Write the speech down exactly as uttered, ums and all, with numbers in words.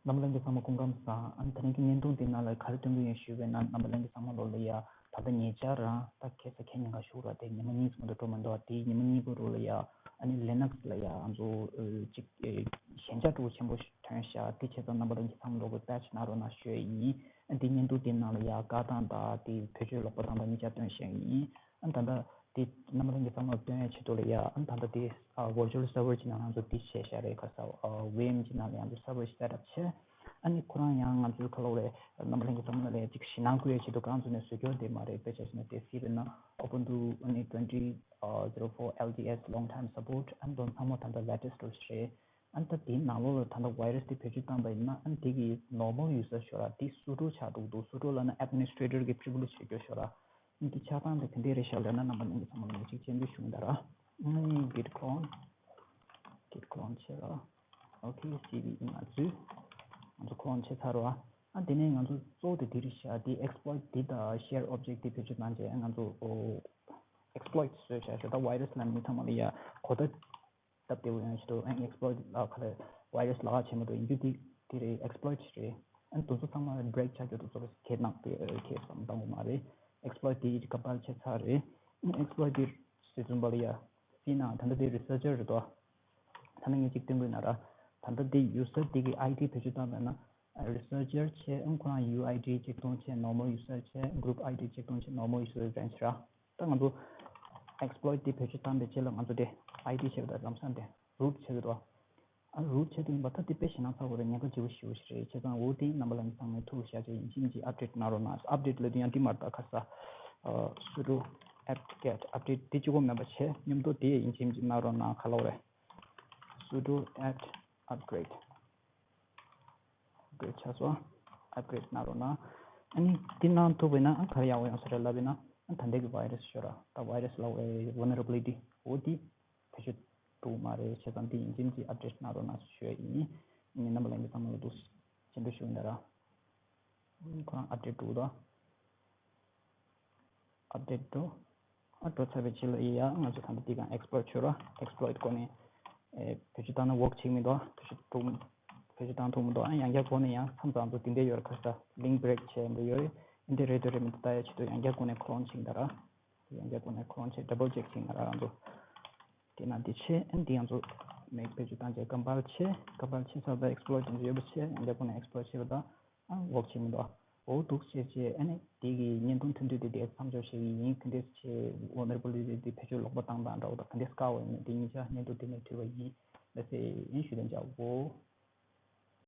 རྣམ་པ་ལྷན་རྒྱས་ཚང་མ་སྐུ་ཁམས་བཟང་། ཨ་ནི་ད་རིང་གི་བརྙན་ཐུང་འདི་ནང་ལ་ག་རེ་སྟོན་གྱི་ཡིན་ཞུས་པ་ཡིན་ན། རྣམ་པ་ལྷན་རྒྱས་ཚང་མ་ལོ་ལ་ཡ་ད་ལྟ་ཉེ་ཆར་རང་ད་ཁ་སང་ཁ་ཉིན་ག་ཞུ་ར་དེ་ཉི་མ་གཉིས་ཙམ་མ་གཏོགས་འགྲོ་མི་འདུག་དེ་ཉི་མ་གཉིས་པོ་རུ་ལ་ཡ་ཨ་ནི་Linux ལ་ཡ་ང་ཚོ་ཨ་ཅིག་ཨེ་ཞན་ཆ་འདྲ་པོ་ཆེན་པོ་ཞིག་ཐོན་ཤག་དེ་བྱས་ཙང་རྣམ་པ་ལྷན་རྒྱས་ཚང་མ་ལོ་གི་patch གནང་རོགས་གནང་ཞུ་ཡ་ཡིན། ཨ་འདི་བརྙན་ཐུང་འདི་ནང་ལ་ཡ་བཀའ་ཐང་དང་དེ་བེད་སྤྱོད་ལོག་པ་བཏང་སྟངས་གཉིས་ཆ་སྟོན་ཤེས་ཡིན། ཨ་ད་ལྟ་དེ་རྣམ་པ་ལྷན་རྒྱས་ཚང་མར་སྟོན་ཡ་ཆེད་དུ་ལ་ཡ་ཨ་ད་ལྟ་དེ་ཨ་virtual server གྱི་ནང་ང་ཚོ་དེ་བྱས་ཤག་རེད། ཁ་སང་ཨ་ཝི་ཨེམ་གྱི་ནང་ལ་ཡ་ང་ཚོ་server set up བྱས། ཨ་ནི་ཁོ་རང་ཡང་ང་ཚོའི་ཁ་ལོ་རེད། རྣམ་པ་ལྷན་རྒྱས་ཚང་མ་ལ་ཡ་ཅིག་ཞེད་སྣང་སྐུལ་ཡ་ཆེད་དུ་གང་བཟོས་ནས་བཟོས་སྐྱོར་དེ་མ་རེད། དཔེ་ཆ་བཞག་ན་དེ་སྲིད་པས་ན་Ubuntu ཨ་ནི twenty zero four L T S long time support ཨ་ནི་དོན་ཚང་མ་ད་ལྟ་latest རུ་རེད། ཨ་ནི་ད་དེའི་ནང་ལོགས་ལ་ད་ལྟ་virus དེ་བེད་སྤྱོད་བཏང་པ་ཡིན་ན་ཨ་ནི་དེ་གི་normal user ཤོར་ར་དེ་sudo ཆགས་འདུག་འདུག sudo ལབ་ན་administrator གི་privilege བྱེད་སྐྱོར་ཤོར་ར། ཨ་ནི་དེ་ཆགས་སྟངས་དེ་ག་འདྲས་རེད་ཤག་ལབ་ན་རྣམ་པ་ལྷན་རྒྱས་ཚང་མ་ལ་ངས་ཅིག་སྤྱན་འབུལ་ཞུ་གི་ད་ར། ཨ་ནི་git clone git clone བྱེད་ར། okay C V ཨིན་ང་ཚོས་ང་ཚོ་clone བྱས་ཚར་ར། ཨ་དེ་ནས་ང་ཚོ་གཙོ་བོ་དེ་དེ་རེད་ཤག་དེ་exploit དེ་དང་share object དེ་བེད་སྤྱོད་བཏང་རྗེས་ང་ཚོ་ཨོ་exploit བཟོས་བྱས་ཤག་ད་virus ལབ་ན་མི་ཚང་མ་ལ་ཡ་གོ་བརྡ་སྟབས་བདེ་བོ་ཡོང་ཆེད་དུ་ཨ་ནི་exploit ལ་ཁ་ལ་virus ལག་ཁ་ཆེན་པོ་དུ་ཡིན་རྒྱུ་དེ་དེ་རེད། exploit རེད། ཨ་ནི་དེ་ཚོ་ཚང་མ་break བྱ་རྒྱུ་དེ་ཚོ་ཁས་བླངས་ཏེ་ཁས་བླངས་བཏང་དགོས་མ་རེད། exploit དེ་ཡིས་compile བྱས་ཚར་རེད། ཨ་ནི་exploit དེ་ཟེར་ཙམ་པ་ལ་ཡ་སྲིད་ན་ད་ལྟ་དེ་researcher རེད་དོ། ད་ནི་ངས་གཅིག་སྟོན་དགོས་ན་ར། ད་ལྟ་དེ་user དེ་གི་I D བེད་སྤྱོད་བཏང་པ་ན་researcher བྱས། ཨ་ཁོ་རང་U I D གཅིག་སྟོང་བྱས། normal user བྱས། group I D གཅིག་སྟོང་བྱས། normal user range ར། ད་ང་ཚོ་exploit དེ་བེད་སྤྱོད་བཏང་པའི་རྗེས་ལ་ང་ཚོ་དེ་I D བྱས་པ་དང་ལམ་སང་དེ་root བྱས་ཀྱི་འདུག་ཨ་root བྱས་དུས་ཡིན་པ་ད་དེ་དཔེ་ཞེད་སྣང་ཚ་བོ་རེད། ཉེན་ཁ་ཆེ་བོ་ཞེ་པོ་ཞིག་རེད། བྱས་ཙང་འོ་དེ་རྣམ་པ་ལྷན་རྒྱས་ཚང་མས་ཐུགས་ལ་བཞག་བྱས་ཡིན་གཅིག་མིན་གཅིག་update གནང་རོགས་གནང་། update ལབ་དུས་ཡང་དེ་མ་རེད། ད་ཁ་ས་sudo apt get update དེ་གཅིག་པོ་མིན་པ་བྱས་མཉམ་དུ་དེ་ཡིན་གཅིག་མིན་གཅིག་གནང་རོགས་གནང་། ག་ལབ་རེད། sudo apt upgrade upgrade ཆགས་སོང་། upgrade གནང་རོགས་གནང་། ཨ་ནི་འདི་གནང་ཐུབ་པ་ཡིན་ན་ཨ་ག་རེ་ཡག་པོ་ཡོང་ས་རེད་ལབ་ཡིན་ན། ཨ་ད་ལྟའི་གི་virus ཤོར་ར། ད་virus ལབ་པའི་vulnerability འོ་འདི་བེད་སྤྱོད་འགྲོ་གི་མ་རེད། བྱས་ཙང་འདི་ཡིན་གཅིག་མིན་གཅིག་update གནང་རོགས་གནང་ཞུ་ཡ་ཡིན། ཨ་ནི་རྣམ་པ་ལྷན་རྒྱས་ཚང་མ་ལ་འདུག་སེ་སྤྱན་འབུལ་ཞུ་གི་ཡིན་ད་ར། ཨ་ནི་ཁོ་རང་update འགྲོ་གི་འདུག update འགྲོ། ཨ་འགྲོ་ཚར་བའི་རྗེས་ལ་ཡ་ང་ཚོ་ད་ལྟ་འདི་གང་exploit བྱོས་ར། exploit སྒོ་ནས་ཨེ་བེད་སྤྱོད་བཏང་ན་work བྱེད་ཀྱི་མི་འདུག་བེད་སྤྱོད་ཐུབ་བེད་སྤྱོད་བཏང་ཐུབ་མི་འདུག་ཨ་ཡང་བསྐྱར་སྒོ་ནས་ཡང་མཚམས་མཚམས་ཚོ་འདི་འདྲས་ཡོད་ར། ཁ་ས་link break བྱས་འདི་ཡོད་རེད། འདི་རེད་འདི་རེད་མི་འདུག་ལྟ་ཡ་ཆེད་དུ་ཡང་བསྐྱར་སྒོ་ནས་clone བྱེད་ཀྱི་ད་ར། ཡང་བསྐྱར་སྒོ་ནས་clone བྱས་double check བྱེད་ཀྱི་ད་ར། ང་ཚོ་དེ་ན་འདི་བྱས། ཨ་འདི་ང་ཚོ་make བེད་སྤྱོད་བཏང་བྱས་compile བྱས། compile བྱས་ཚར་ད་exploit དེ་ཚོ་ཡོད་པ་བྱས། ཡང་བསྐྱར་སྒོ་ནས་exploit བྱས་པ་ད། ཨ་འོག་ཆེན་མོ་འདུག་འོ་འདུག་ཟེར་བྱས། ཨ་ནི་དེ་གི་བརྙན་ཐུང་ཐུང་ཐུང་དེ་དེ་མཚམས་འཇོག་བྱེད་ཀྱི་ཡིན། ག་འདྲས་བྱས་vulnerability དེ་བེད་སྤྱོད་ལོག་པ་བཏང་སྟངས་འདྲ་བོ་དང་ག་འདྲས་དཀའ་བ་ཡིན་མིན་དེ་གཉིས་ཆ་བརྙན་ཐུང་དེ་ནས་བྲིས་པ་ཡིན། ལགས་སེ། ཡིན་ཞུ་དོན་བྱ་འོ།